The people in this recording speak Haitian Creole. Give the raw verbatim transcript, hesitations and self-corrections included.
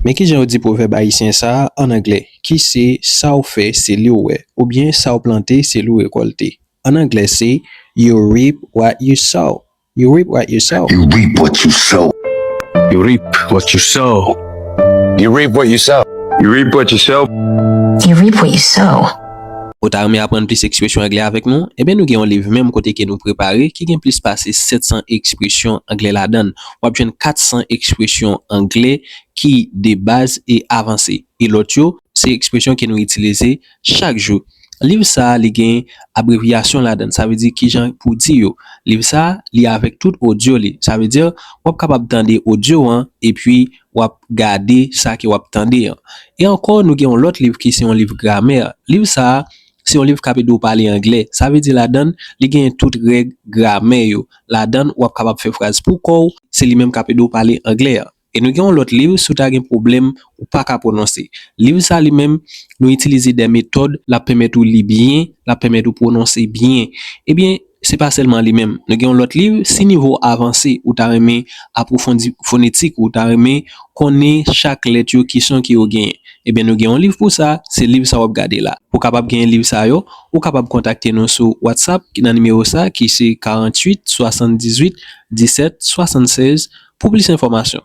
Men kijan yo di pwovèb ayisyen sa a ann anglè, ki se, sa w fè, se li w wè, oubyen sa w plante, se li w rekòlte. Ann anglè, se, You reap what you sow. You reap what you sow. You reap what you sow. You reap what you sow. You reap what you sow. You reap what you sow. You reap what you sow. Ou ta renmen aprann plis ekspresyon anglè avèk nou? Ebyen, nou gen yon liv menm kote ke nou prepare ki gen plis pase sèt san ekspresyon anglè ladan l. W ap jwenn kat san ekspresyon anglè ki de baz e avanse. E lòt yo, se ekspresyon ke nou itilize chak jou. Liv sa a, li gen abrevyasyon ladan l, sa vle di kijan pou di yo. Liv sa a, li avèk tout odyo li. Sa vle di, w ap kapab tande odyo an, epi w ap gade sa ke w ap tande an. E ankò, nou gen yon lòt liv ki se yon liv gramè. Liv sa a, se yon liv k ap ede w pale anglè. Sa vle di ladan l, li genyen tout règ gramè yo. Ladan l, w ap kapab fè fraz pou kò w, se li menm k ap ede w pale anglè an. E nou gen yon lòt liv, si w ta gen pwoblèm ou pa ka pwononse. Liv sa li menm, nou itilize de metòd, l ap pèmèt ou li byen, l ap pèmèt ou pwononse byen. Ebyen, se pa sèlman li menm. Nou gen yon lòt liv, si nivo w avanse, ou ta renmen apwofondi fonetik, ou ta renmen konnen chak lèt yo, ki son ke yo genyen. Ebyen, nou gen yon liv pou sa, se liv sa w ap gade la. Pou w kapab genyen liv sa yo, ou kapab kontakte nou sou WhatsApp ki nan nimewo sa ki se karanntuit swasanndizuit disèt swasannsèz pou plis enfòmasyon.